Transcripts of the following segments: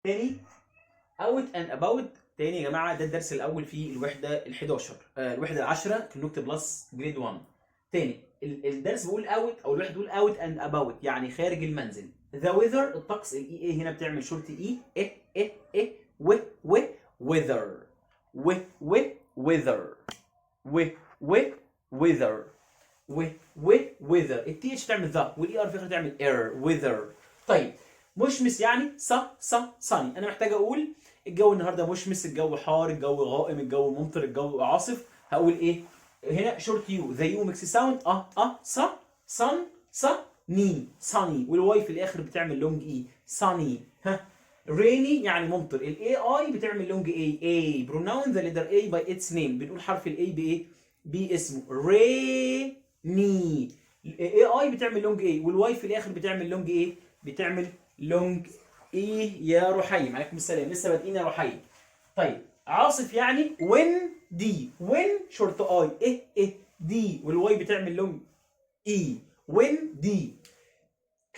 تاني out and about. تاني يا جماعه، ده الدرس الاول في الوحدة ال11، الوحدة العاشره، Connect Plus grade 1. تاني الدرس بيقول out، او الوحدة بتقول out and about، يعني خارج المنزل. the weather الطقس. ال E A هنا بتعمل short E، ا ا ا، و و weather، و و weather، و و weather، و و weather. ال T H تعمل the، وال E R في الاخر تعمل er، weather. طيب، مشمس يعني su su sunny. انا محتاج اقول الجو النهارده مشمس، الجو حار، الجو غائم، الجو ممطر، الجو عاصف. هقول ايه هنا؟ short U، the U makes sound اه اه، su sun su ny، sunny، وال Y في الاخر بتعمل long E، sunny. ها، rainy يعني ممطر. ال A I بتعمل long A، A، pronounce the letter A by its name. بنقول حرف ال A بايه؟ باسمه. rainy، ال A I بتعمل long A، وال Y في الاخر بتعمل long ايه؟ بتعمل long E. يا رحيم، عليكم السلام، لسه بادئين يا رحيم. طيب، عاصف يعني windy، win short I ا ا D، وال Y بتعمل long E، windy.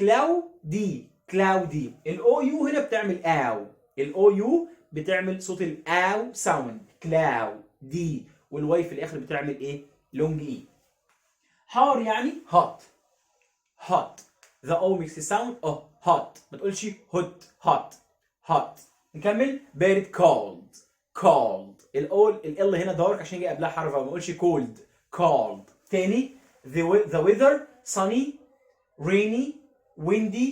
cloudy، cloudy. ال O U هنا بتعمل او، ال O U بتعمل صوت الاو sound، cloudy، وال Y في الاخر بتعمل ايه؟ long E. حار يعني hot، hot، the O makes sound اه، hot، ما تقولش hot، hot، hot. نكمل. بارد cold، cold. ال O ال L هنا dark عشان يجي قبلها حرف، ما اقولش cold، cold. تاني، the weather sunny، rainy، windy،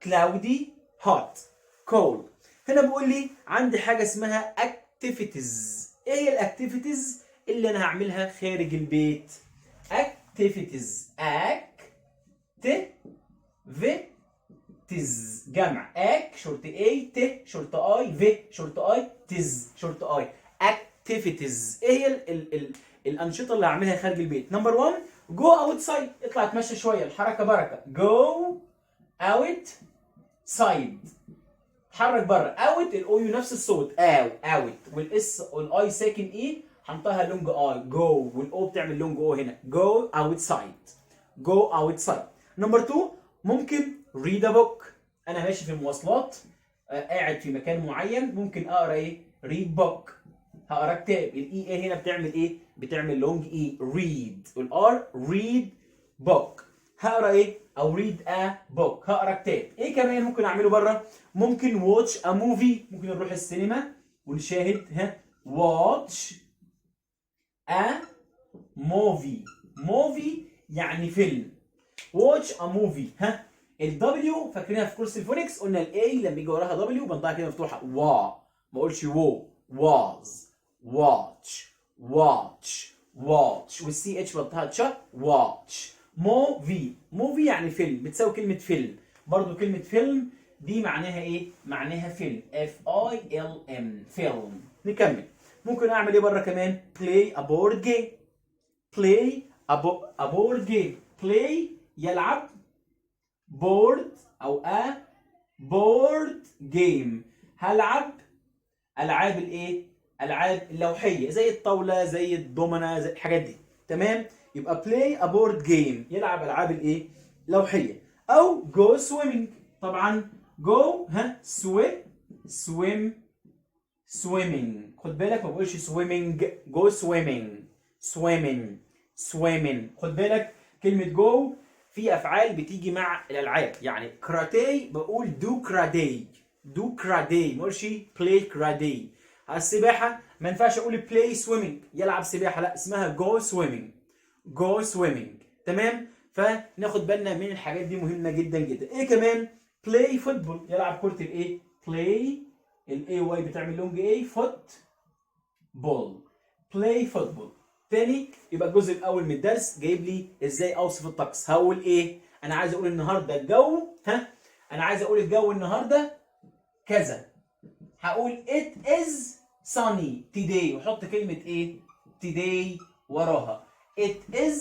cloudy، hot، cold. هنا بيقول لي عندي حاجة اسمها activities. ايه هي ال activities اللي انا هعملها خارج البيت؟ activities، activities جمع، ac short A، T short I، V short I، ties short I، activities. ايه هي ال ال ال الانشطة اللي هعملها خارج البيت؟ number 1، go outside، اطلع اتمشى شويه، الحركة بركه. go outside، اتحرك بره. out، ال O U نفس الصوت او out، وال S وال I ساكن E هنطقها long I، go، وال O بتعمل long O هنا. go outside، go outside. number 2، ممكن read a book. انا ماشي في المواصلات، قاعد في مكان معين، ممكن اقرا ايه؟ read book، هقرا كتاب. ال E A هنا بتعمل ايه؟ بتعمل long E، read، وال R، read book. هقرا ايه؟ او read a book، هقرا كتاب. ايه كمان ممكن اعمله بره؟ ممكن watch a movie، ممكن نروح السينما ونشاهد. ها، watch a movie، movie يعني فيلم، watch a movie. ها، ال W فاكرينها في كورس ال phonics؟ قلنا ال A لما يجي وراها W بنطقها كده مفتوحه، وا، ما اقولش وو، was، watch، watch، watch، وال C H بنطقها تش، watch movie. movie يعني فيلم، بتساوي كلمة فيلم برضو. كلمة فيلم دي معناها ايه؟ معناها فيلم، F I L M، film. نكمل. ممكن اعمل ايه بره كمان؟ play a board game، play a board game. play يلعب، board او a board game، هلعب العاب الايه؟ العاب اللوحيه، زي الطاوله، زي الدومنه، زي الحاجات دي. تمام، يبقى play a board game، يلعب العاب الايه؟ لوحيه. او go swimming. طبعا go، ها، swi swim، swimming. خد بالك، ما بقولش swimming، go swimming، swimming، swimming. خد بالك، كلمة go في افعال بتيجي مع الالعاب، يعني كاراتيه بقول do karate، do karate، ما اقولش play karate. السباحة ما ينفعش اقول play swimming، يلعب سباحه، لا، اسمها go swimming، go swimming. تمام، فناخد بالنا من الحاجات دي، مهمة جدا جدا. ايه كمان؟ play football، يلعب كره الايه؟ play، ال A Y بتعمل long A، football، play football. تاني، يبقى الجزء الاول من الدرس جايب لي ازاي اوصف الطقس. هقول ايه؟ انا عايز اقول النهارده الجو، ها، انا عايز اقول الجو النهارده كذا، هقول it is sunny today، وحط كلمة ايه؟ today وراها. it is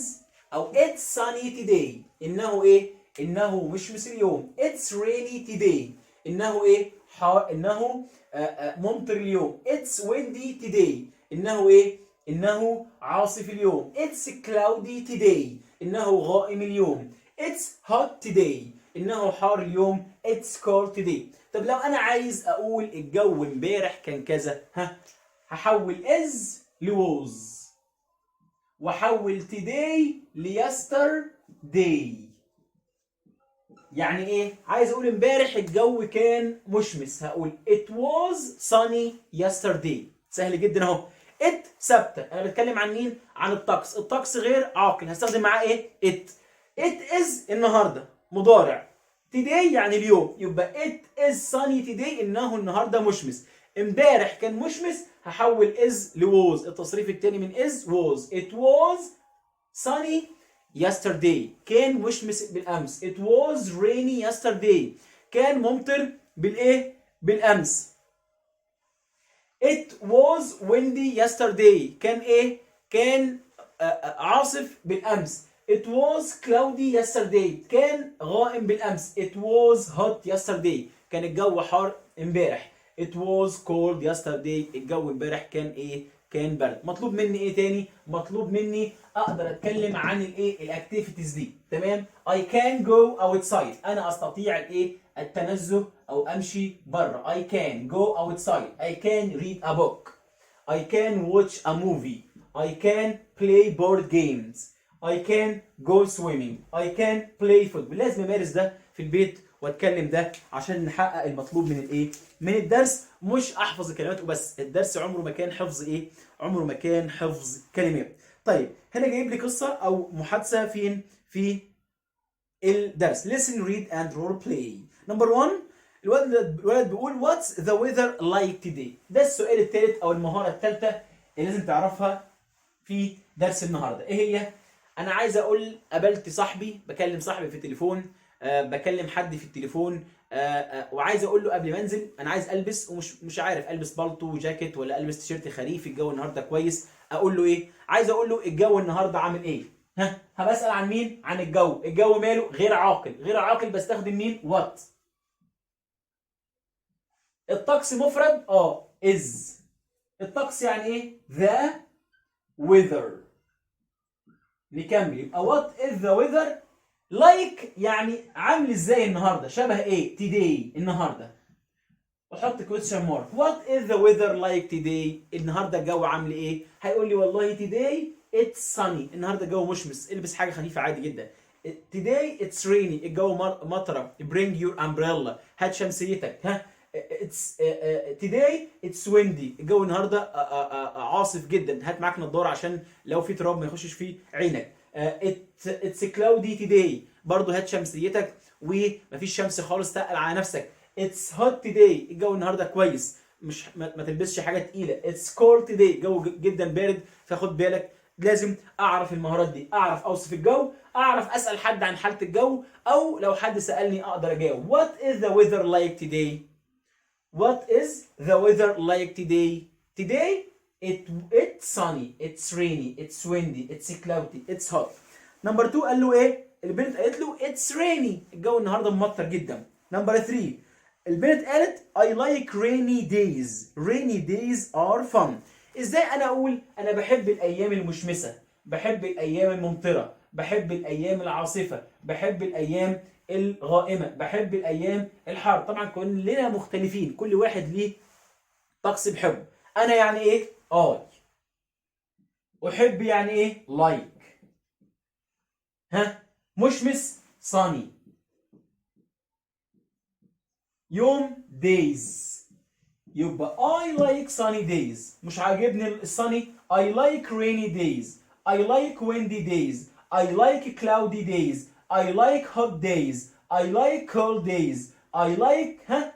او it's sunny today، انه ايه؟ انه مشمس اليوم. it's rainy today، انه ايه؟ انه ممطر اليوم. it's windy today، انه ايه؟ انه عاصف اليوم. it's cloudy today، انه غائم اليوم. it's hot today، انه حار اليوم. it's cold today. طب لو انا عايز اقول الجو امبارح كان كذا، ها، هحول is ل was، واحول today ل yesterday. يعني ايه؟ عايز اقول امبارح الجو كان مشمس، هقول it was sunny yesterday. سهل جدا اهو. it ثابته، انا بتكلم عن مين؟ عن الطقس. الطقس غير عاقل، هستخدم معاه ايه؟ it. it is النهارده مضارع، today يعني اليوم، يبقى it is sunny today، انه النهارده مشمس. امبارح كان مشمس، هحول is ل was، التصريف الثاني من is was. it was sunny yesterday، كان مشمس بالامس. it was rainy yesterday، كان ممطر بالايه؟ بالامس. it was windy yesterday، كان ايه؟ كان عاصف بالامس. it was cloudy yesterday، كان غائم بالامس. it was hot yesterday، كان الجو حار امبارح. it was cold yesterday، الجو امبارح كان ايه؟ كان برد. مطلوب مني ايه تاني؟ مطلوب مني اقدر اتكلم عن الايه؟ ال activities دي. تمام. I can go outside، انا استطيع الايه؟ التنزه او امشي بره. I can go outside، I can read a book، I can watch a movie، I can play board games، I can go swimming، I can play football. لازم امارس ده في البيت واتكلم ده عشان نحقق المطلوب من الايه؟ من الدرس. مش احفظ الكلمات وبس. الدرس عمره ما كان حفظ ايه؟ عمره ما كان حفظ كلمات. طيب، هنا جايب لي قصة او محادثة فين؟ في الدرس. listen، read and role play. number 1، الولد بيقول what's the weather like today؟ ده السؤال الثالث او المهارة الثالثة اللي لازم تعرفها في درس النهارده. ايه هي؟ انا عايز اقول قابلت صاحبي، بكلم صاحبي في التليفون، بكلم حد في التليفون، وعايز اقول له قبل ما انزل انا عايز البس ومش مش عارف البس بالطو وجاكيت ولا البس تيشيرت خريفي، الجو النهارده كويس. اقول له ايه؟ عايز اقول له الجو النهارده عامل ايه. ها، هبسأل عن مين؟ عن الجو. الجو ماله؟ غير عاقل. غير عاقل بستخدم مين؟ what. الطقس مفرد، is. الطقس يعني ايه؟ the weather. نكمل، يبقى what is the weather like، يعني عامل ازاي النهارده؟ شبه ايه؟ today النهارده، وحط question mark. what is the weather like today؟ النهارده الجو عامل ايه؟ هيقول لي والله today it's sunny، النهارده الجو مشمس، البس حاجة خفيفة عادي جدا. today it's rainy، الجو مطره، bring your umbrella، هات شمسيتك. ها، it's today it's windy، الجو النهارده عاصف جدا، هات معاك نضاره عشان لو في تراب ما يخشش في عينك. it's cloudy today، برضه هات شمسيتك ومفيش شمس خالص، تقل على نفسك. it's hot today، الجو النهارده كويس، مش ما تلبسش حاجة تقيله. it's cold today، الجو جدا بارد فخد بالك. لازم اعرف المهارات دي، اعرف اوصف الجو، اعرف اسال حد عن حاله الجو، او لو حد سالني اقدر اجاوب. what is the weather like today؟ what is the weather like today؟ today it's sunny، it's rainy، it's windy، it's cloudy، it's hot. number 2، قال له ايه؟ البنت قالت له it's rainy، الجو النهارده ممطر جدا. number 3، البنت قالت I like rainy days، rainy days are fun. ازاي انا اقول انا بحب الايام المشمسه، بحب الايام الممطره، بحب الايام العاصفه، بحب الايام الغائمه، بحب الايام الحار؟ طبعا كلنا مختلفين، كل واحد ليه طقس بحبه. انا يعني ايه؟ I. احب يعني ايه؟ like. ها، مشمس sunny، يوم days، يبقى I like sunny days. مش عاجبني ال sunny، I like rainy days، I like windy days، I like cloudy days، I like hot days، I like cold days، I like ها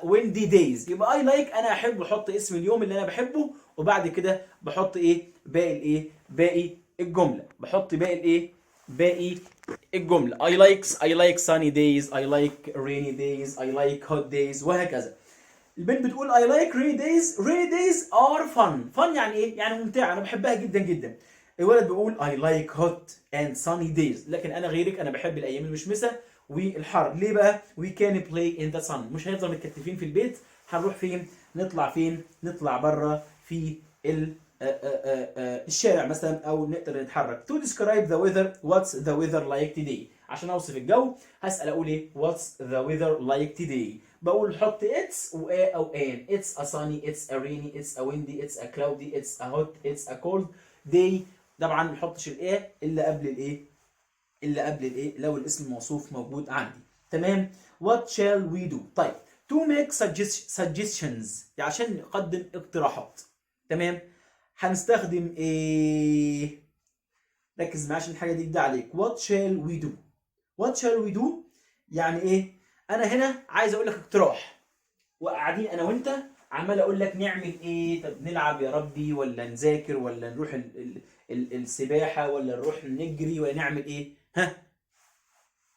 windy days. يبقى I like انا احب، احط اسم اليوم اللي انا بحبه وبعد كده بحط ايه؟ باقي الايه؟ باقي الجمله. بحط باقي الايه؟ باقي الجمله. I like sunny days، I like rainy days، I like hot days، وهكذا. البنت بتقول I like rainy days، rainy days are fun. fun يعني ايه؟ يعني ممتعة، انا بحبها جدا جدا. الولد بيقول I like hot and sunny days، لكن انا غيرك، انا بحب الايام المشمسة والحر. ليه بقى؟ we can play in the sun، مش هنفضل متكتفين في البيت. هنروح فين؟ نطلع فين؟ نطلع بره في ال الشارع مثلا او نقدر نتحرك. to describe the weather، what's the weather like today؟ عشان اوصف الجو هسال اقول ايه؟ what's the weather like today؟ بقول حط it's و a او an. it's a sunny، it's a rainy، it's a windy، it's a cloudy، it's a hot، it's a cold day. طبعا ما نحطش ال a الا قبل الايه؟ الا قبل الايه؟ لو الاسم الموصوف موجود عندي. تمام. what shall we do؟ طيب، to make suggestions، يعني عشان نقدم اقتراحات. تمام، هنستخدم ايه؟ ركز معايا عشان الحاجة دي جديدة عليك. what shall we do؟ what shall we do يعني ايه؟ انا هنا عايز اقول لك اقتراح، وقاعدين انا وانت عمال اقول لك نعمل ايه؟ طب نلعب يا ربي، ولا نذاكر، ولا نروح ال ال ال السباحه، ولا نروح نجري، ولا نعمل ايه؟ ها،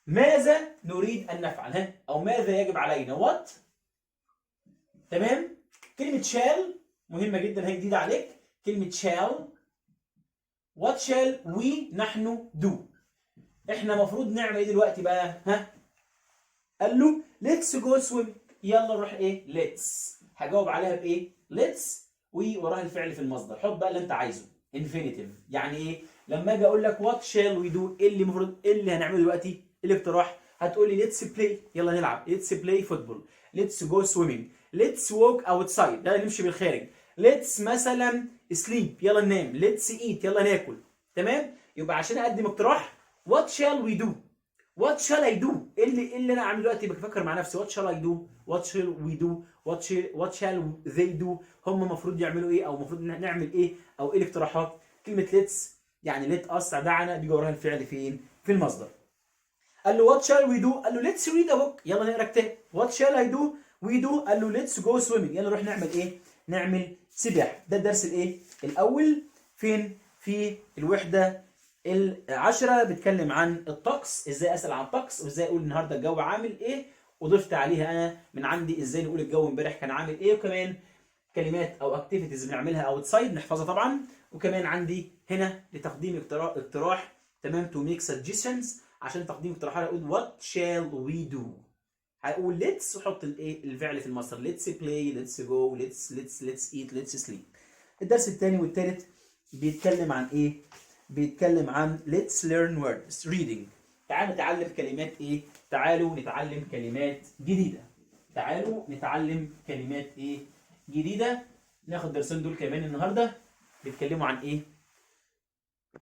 ماذا نريد ان نفعل؟ ها، او ماذا يجب علينا؟ what. تمام، كلمة shall مهمة جدا، هي جديدة عليك كلمة shall. what shall we نحن do؟ احنا المفروض نعمل ايه دلوقتي بقى؟ ها، قال له let's go swim، يلا نروح ايه؟ let's. هجاوب عليها بايه؟ let's ووراها الفعل في المصدر. حط بقى اللي انت عايزه، infinitive. يعني ايه؟ لما اجي اقول لك what shall we do، ايه اللي المفروض، ايه اللي هنعمله دلوقتي؟ إيه الاقتراح؟ هتقول لي let's play، يلا نلعب، let's play football، let's go swimming، let's walk outside، يلا نمشي بالخارج، let's مثلا sleep، يلا ننام، let's eat، يلا ناكل. تمام، يبقى عشان اقدم اقتراح what shall we do؟ what shall I do؟ ايه اللي انا اعمله دلوقتي؟ بفكر مع نفسي، what shall I do؟ what shall we do؟ what shall they do؟ هم المفروض يعملوا ايه، او المفروض نعمل ايه، او ايه الاقتراحات؟ كلمة let's يعني let us، دعنا، بيجي وراها الفعل فين؟ في المصدر. قال له what shall we do؟ قال له let's read a book، يلا نقرا كتاب. what shall I do، we do؟ قال له let's go swimming، يلا نروح نعمل ايه؟ نعمل سباحه. ده الدرس الايه؟ الاول. فين؟ في الوحدة العشرة، بيتكلم عن الطقس، ازاي اسال عن الطقس، وازاي اقول النهارده الجو عامل ايه، وضفت عليها انا من عندي ازاي نقول الجو امبارح كان عامل ايه، وكمان كلمات او activities بنعملها outside نحفظها طبعا. وكمان عندي هنا لتقديم اقتراح. تمام، to make suggestions، عشان تقديم اقتراحات اقول what shall we do؟ هقول let's وحط الايه؟ الفعل في المصدر. let's play، let's go، let's let's let's eat، let's sleep. الدرس الثاني والثالث بيتكلم عن ايه؟ بيتكلم عن let's learn words reading. تعالوا نتعلم كلمات ايه؟ تعالوا نتعلم كلمات جديدة. تعالوا نتعلم كلمات ايه؟ جديدة. ناخد درسين دول كمان النهارده، بيتكلموا عن ايه؟